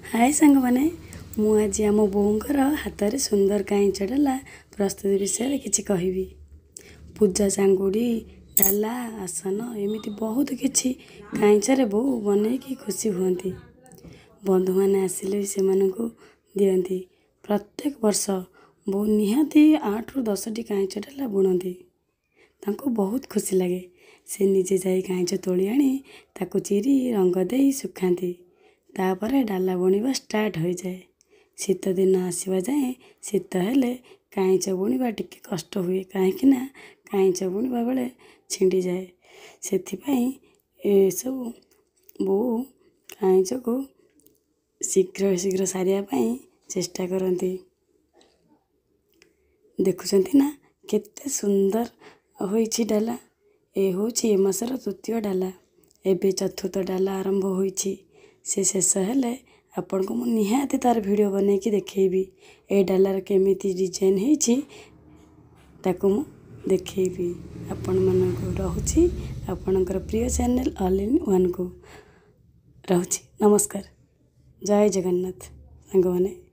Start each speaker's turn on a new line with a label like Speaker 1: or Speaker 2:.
Speaker 1: ହାଏ ସାଙ୍ଗମାନେ, ମୁଁ ଆଜି ଆମ ବୋଉଙ୍କର ହାତରେ ସୁନ୍ଦର କାଇଁଚ ଡାଲା ପ୍ରସ୍ତୁତି ବିଷୟରେ କିଛି କହିବି। ପୂଜା ଚାଙ୍ଗୁଡ଼ି, ଡାଲା, ଆସନ ଏମିତି ବହୁତ କିଛି କାଇଁଚରେ ବୋଉ ବନେଇକି ଖୁସି ହୁଅନ୍ତି। ବନ୍ଧୁମାନେ ଆସିଲେ ବି ସେମାନଙ୍କୁ ଦିଅନ୍ତି। ପ୍ରତ୍ୟେକ ବର୍ଷ ବୋଉ ନିହାତି 8ରୁ 10ଟି କାଇଁଚ ଡାଲା ବୁଣନ୍ତି। ତାଙ୍କୁ ବହୁତ ଖୁସି ଲାଗେ। ସେ ନିଜେ ଯାଇ କାଇଁଚ ତୋଳି ଆଣି ତାକୁ ଚିରି ରଙ୍ଗ ଦେଇ ଶୁଖାନ୍ତି। ତାପରେ ଡାଲା ବୁଣିବା ଷ୍ଟାର୍ଟ ହୋଇଯାଏ। ଶୀତ ଦିନ ଆସିବା ଯାଏଁ ଶୀତ ହେଲେ କାଇଁଚ ବୁଣିବା ଟିକେ କଷ୍ଟ ହୁଏ, କାହିଁକି ନା କାଇଁଚ ବୁଣିବା ବେଳେ ଛିଣ୍ଡିଯାଏ। ସେଥିପାଇଁ ଏସବୁ ବୋଉ କାଇଁଚକୁ ଶୀଘ୍ର ଶୀଘ୍ର ସାରିବା ପାଇଁ ଚେଷ୍ଟା କରନ୍ତି। ଦେଖୁଛନ୍ତି ନା କେତେ ସୁନ୍ଦର ହୋଇଛି ଡାଲା? ଏ ହେଉଛି ଏ ମାସର ତୃତୀୟ ଡାଲା। ଏବେ ଚତୁର୍ଥ ଡାଲା ଆରମ୍ଭ ହୋଇଛି। ସେ ଶେଷ ହେଲେ ଆପଣଙ୍କୁ ମୁଁ ନିହାତି ତା'ର ଭିଡ଼ିଓ ବନେଇକି ଦେଖେଇବି। ଏ ଡାଲାର କେମିତି ଡିଜାଇନ୍ ହେଇଛି ତାକୁ ମୁଁ ଦେଖେଇବି ଆପଣମାନଙ୍କୁ। ରହୁଛି ଆପଣଙ୍କର ପ୍ରିୟ ଚ୍ୟାନେଲ୍ ଅଲ୍ ଇନ୍ ୱାନ୍କୁ ରହୁଛି। ନମସ୍କାର, ଜୟ ଜଗନ୍ନାଥ ସାଙ୍ଗମାନେ।